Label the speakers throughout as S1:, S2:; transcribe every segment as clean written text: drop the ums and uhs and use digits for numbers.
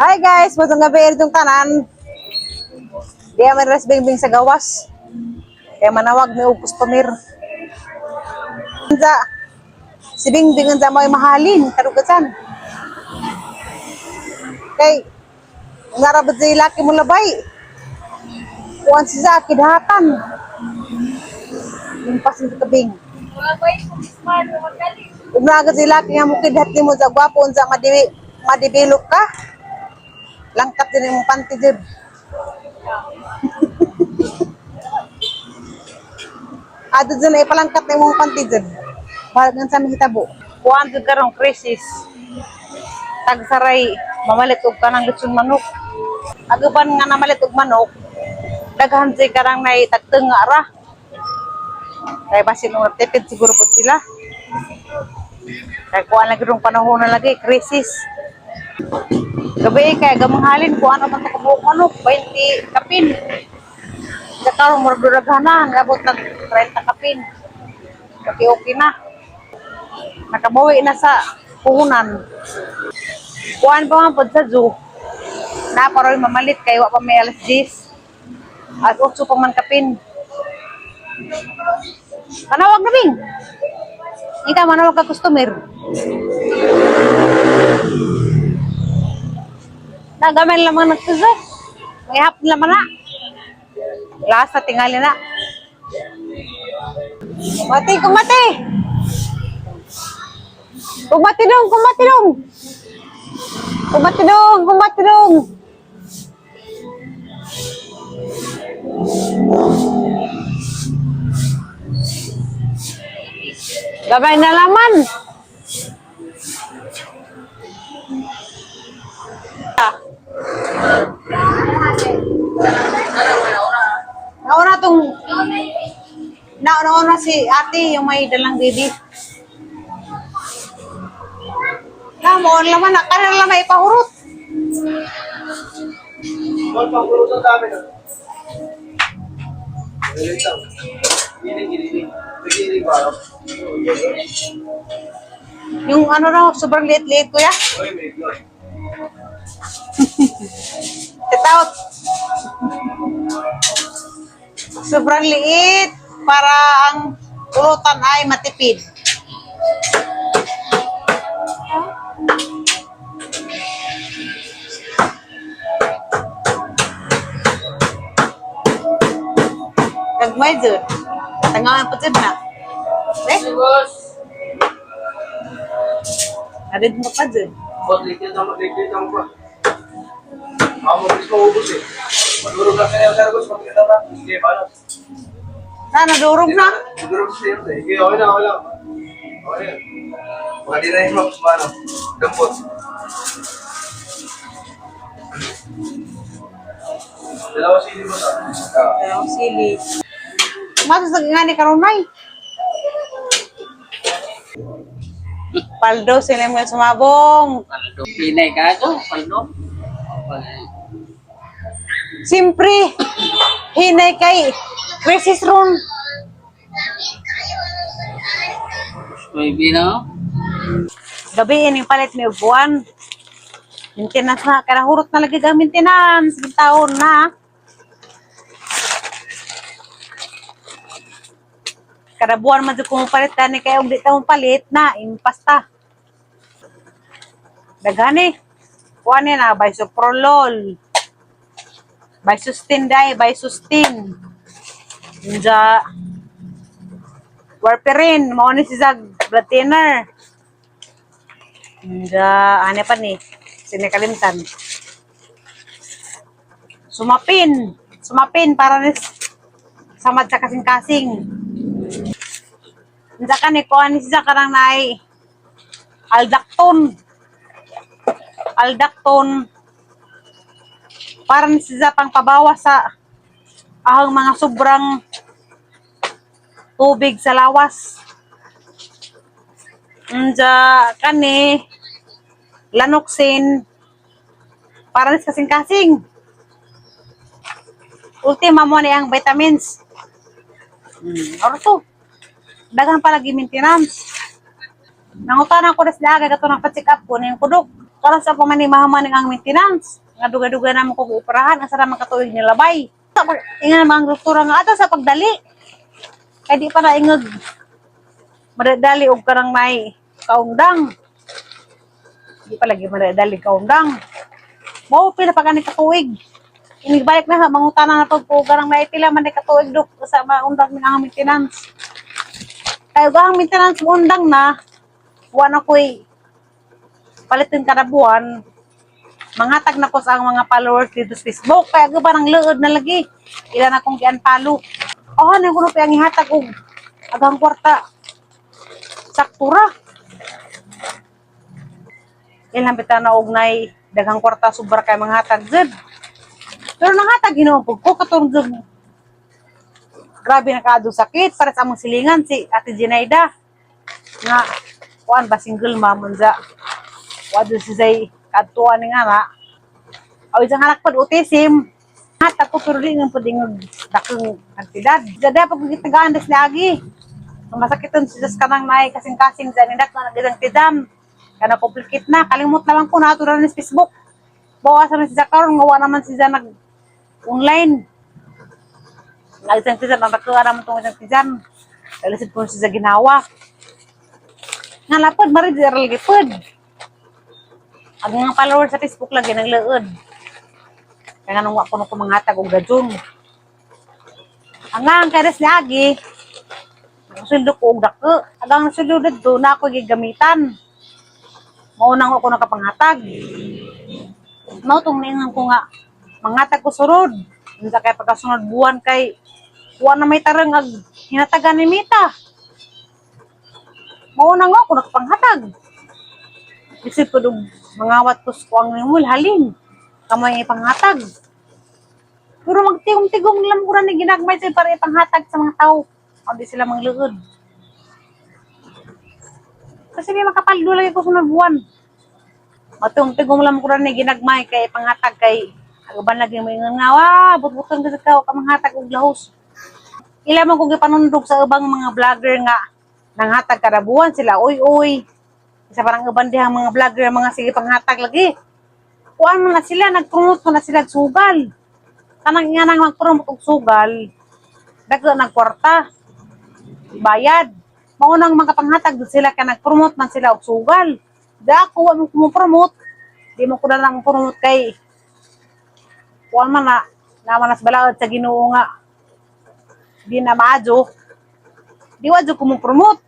S1: Hi guys, matong gabi itong tanan. Di man res bingbing sa gawas. Kaya manawag mi og customer. Unsa si Bingbing unsa mo'y mahalin karugasan. Kay ngarabot sa laki mo labay. Kuan si sa kidhatan. Limpas sa kabing. Ug naagad si laki nga mo kidhat nimo sa gwapo unsa madiwi madibilok ka. Langkat din imong panty jud. Ato dyan ay palangkat na imong panty jud. Balag nga sa mahitabo. Kuan jud karong crisis. Tagsaray mamalit og kanang litson manok. Agaban nga namalit og manok, daghan jud karang nay tagtenga ra. Kay basin og tipid siguro pud sila. Kay kuan lagi rong panahon na lagi crisis. Gabi kay gamang halin kuan ra man ta kabuok manok 20 kapin. Sa karon murag daghanan, abot nag 30 kapin. Okay, okay na. Nakabawi na sa puhunan. Kuan pa man pod sa zoo. Na paroy mamalit kay wa pa may alas 10. At 8 pa man kapin. Panawag na bing. Ikaw manawag ka customer. Nagamay lamang nagtuzo. May hapon lamang na. Lasa tingali na. Kumati, kumati! Kumati dong, kumati dong! Kumati dong, kumati dong! Gabay na laman! Nauna tong Nauna si ate yung may dalang baby. Na mo laman na kanang lamay ipahurot.
S2: Tol, pangpulutan dami na. Giling, giling. Giling ba?
S1: Yung ano raw, sobrang liit-liit, kuya.
S2: Oy, may God.
S1: Get out. Sobrang liit para ang pulutan ay matipid. Gagmay jud. Tangawan pa jud na. Eh,
S2: Boss!
S1: adid mo pa jud.
S2: Boss, ligtid ako, ligtid ako pa. Ako mabilis maubos eh. Madurog lang kaya sa boss, pagkita na. Sige, balas.
S1: Na nadurog na.
S2: Madurog siya yun eh. Sige, okay na, okay lang. Okay na. Baka di na yung ano, dampot. Dalawa sili mo sa. Ah.
S1: Dalawang sili. Masusag nga ni karon may. Paldo sila mo sumabong.
S3: Paldo. Pinay ka ako, paldo.
S1: Siyempre, hinay kay crisis room.
S3: May bino.
S1: Gabi ining palit may buwan. Maintenance na, kaya hurot na lagi ang maintenance. Taon na. Kada buwan man jud ko palit tani kay og di ta mo palit na impasta. Daghani. Kuan ni na bisoprolol. Bisustin dai, bisustin. Unja warfarin, mao ni si Zag blood thinner. Unja ano pa ni sinikalimtan. Sumapin, sumapin para ni samad sa kasing-kasing. Unsa ka ni kuan ni siya karang naay aldacton. Aldacton para ni siya pang pabawas sa ahang mga sobrang tubig sa lawas. Unja kani lanoksin para sa kasing-kasing. Ultima mo ni ang vitamins. Oro to. Daghan pa lagi maintenance. Nangutana ko na sila agad ato nang pa-check up ko na yung kudok. Karon sa pa man ni mahaman ang maintenance. Nga duga-duga naman ko operahan asa ra man katuig ni labay. Ingan man ang doktora nga ato sa pagdali. Kay di pa na ingog madadali og karang may kaundang. Di pa lagi madadali kaundang. Mao pila pa gani katuig. Inigbalik na ha, mangutana na pag ko karang may pila man ni katuig dok sa maundang ni ang maintenance. Kay ug ang maintenance mo undang na, wa na ko'y palitin kada buwan, manghatag na ko sa ang mga followers dito sa Facebook. Kaya ba nang luod na lagi. Ilan akong gianpalo. Oh, ano ko pa ang ihatag og agang kwarta. Saktura. Ilan bitaw na og nay daghang kwarta sobra kay manghatag jud. Pero nanghatag hinuon pud ko katong jud. Grabe na kaadto sakit para sa among silingan si Ate Jinaida. Nga kuan ba, single mom man sa wa si say kadtuan ni nga na. Aw, isang anak pod autism. Hatag ko pero di nga pud ingog dakong kantidad. Dada pag gitagaan des niagi. Ang masakiton si Diyos kanang naay kasing-kasing dyan indak na nagidang tidam. Kana complicate na, kalimot na lang ko na ato na sa Facebook. Bawasan na siya karon nga wa naman siya nag online. Nag isang tiyan, ang nakuha naman itong isang tiyan. Dalisod po siya ginawa. Nga lapod, marid lagi pod. Ang mga followers sa Facebook lagi nagleod. Kaya nga nung ako nung kumangatag og gadyon. Ang nga ang kares ni Agi, sweldo ko og dako. Agang sweldo didto na ako gigamitan. Mao nang ako nakapanghatag. Mao tong ningan ko nga mangatag ko surod. Unsa kay pagkasunod buwan kay wa na may tarang ag hinatagan ni Mita. Mao nang ako nakapanghatag. Isip ko dug mangawat ko sa kuang nimul halin. Kamay ipanghatag. Pero magtigom-tigom lang ko ni ginagmay sa para ipanghatag sa mga tao. O di sila mangluod. Kasi may makapaldo lagi ko sunod buwan. Matong-tigom lang ko ni ginagmay kay ipanghatag kay agaban lagi mo ingon nga wa butbuton kasi ka ka manghatag og lahos. Ila man kong gipanundog sa ubang mga vlogger nga nanghatag kada buwan sila uy uy. Isa parang uban dihang mga vlogger mga sige panghatag lagi. Kuan man na sila, nag-promote man na sila og sugal. Kanang nga nang mag-promote og sugal, dagko nagkwarta. Bayad. Mao nang mga panghatag dud sila kay nag-promote man sila og sugal. Da ako wa mo promote. Di mo ko na lang promote kay kuan man na naman nas balaod sa Ginoo nga di na maadyo. Di wa jud ko mo promote.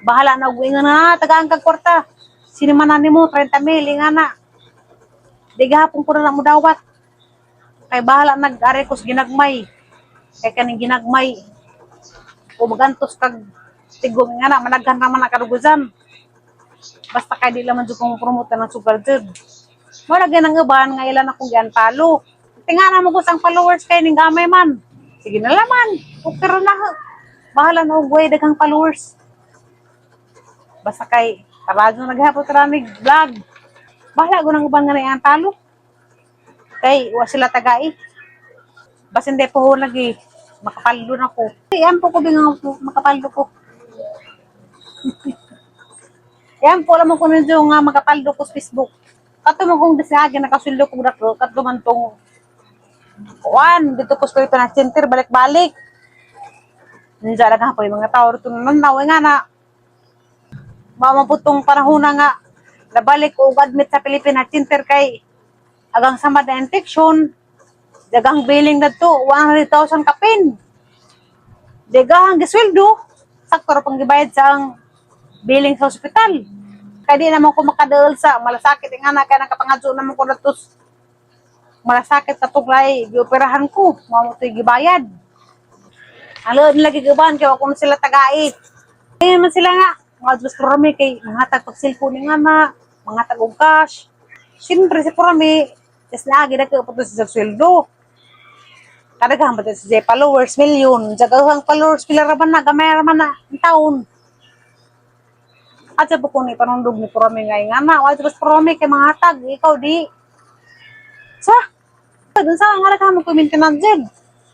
S1: Bahala na og ingon na tagaan kag kwarta. Sino man na nimo 30 mil nga na. Di gahapon ko na lang mo dawat. Kay bahala nag-ari ko sa ginagmay. Kay kaning ginagmay. O magantos kag tigom nga na managhan ra man na karuguzan. Basta kay di laman jud kong promote ng sugal jud. Mo lagi nang uban nga ilan akong gianpalo. Tingnan mo ko sang followers kay ning gamay man. Sige na laman. Okay ra na. Bahala na og way daghang followers. Basta kay taradyo naghapon ra ni vlog. Bahala ko nang uban nga na talo. Kay wa sila tagai. Basin di po lagi makapaldo na ko. Yan po ko binga makapaldo ko. Yan po alam mo ko ninyo nga makapaldo ko sa Facebook. Kato mo kong disagi nakasuldo kong dako kato man tong kuan dito ko sa Pilipinas Center balik-balik. Nandiyan lang po yung mga tao rito nananaw nga na mamaputong panahon na nga nabalik ko og admit sa Pilipinas Center kay agang samad na infection, dagang billing na to 100,000 kapin, dagang gisweldo sakto ra pang gibayad sa ang billing sa ospital kay di naman ko makadaol sa malasakit nga na kay nakapangadyo naman ko nato malasakit katuglay gioperahan ko mao mo to'y gibayad. Ang luod lagi guban kay wa ko na sila tagai. Ngayon man sila nga, mga Diyos rami kay mga tag pag cellphone nga na, mga tag og cash. Siyempre si Kurami, is lagi nagkapato sa sweldo. Kadaghan ba sa followers, million. Jagahang followers, pila ra man na, gamay ra man na, ang taon. At sa ko ni panundog ni Kurami nga na, wa Diyos Kurami kay mga tag, ikaw di. Sa, dun sa nga naghaman mo ko maintenance dyan.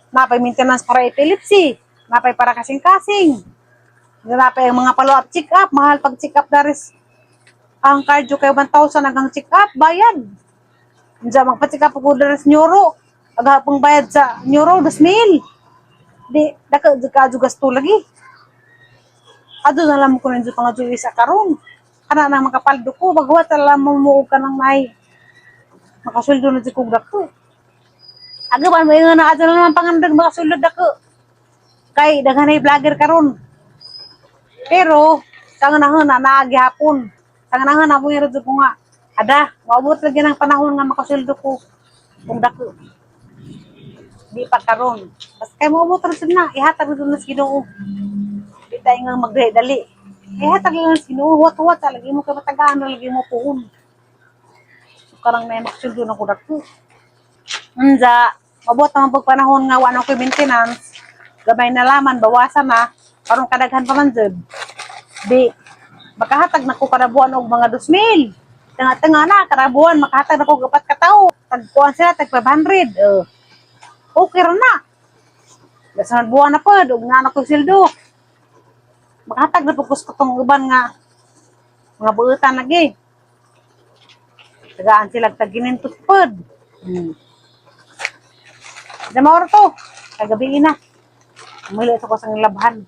S1: Napay maintenance para epilepsy, napay para kasing-kasing. Napay ang mga follow-up check-up, mahal pag check-up daris. Ang cardio kay 1,000 hanggang check up bayad. Unsa magpa-check up ko diri sa neuro. Agapong bayad sa neuro 2,000. Di dako jud ka gasto lagi. Adto na lang ko nandiyo pangadyo sa karon. Kana na makapaldo ko bagwat alam mo mo og kanang nay. Makasweldo na jud kog dako. Aga ba mo ingon na adto na lang pangandag makasweldo dako. Kay daghan ay vlogger karon. Pero sa nganahon na naa gihapon. Sa nganahon na mo jud ko nga ada, maabot lagi ng panahon nga makasweldo ko kung dako. Di pa karon. Basta kay moabot ra jud na, ihatag ra jud na sa Ginoo. Di tayo nga magdali. Ihatag lang sa Ginoo, huwat-huwat ta lagi mo kay matagaan ra lagi mo puon. So karang na makasweldo na ko dako. Unja, mabot ang pagpanahon nga wa na ko'y maintenance, gamay na laman, bawasan na, karon kadaghan pa man jud. Di, makahatag na ko kada buwan og mga 2,000. Tanga-tanga na, kada buwan, makahatag na ko og 4 ka tawo. Tagkuan sila, tag 500. Okay ra na. Basta buwan na pod, og naa na ko'y sweldo. Makahatag na pud ko sa katong uban nga mga buutan lagi. Tagaan sila tag ginintot pod. Dama to. Kagabi na. Muli ko sa labhan.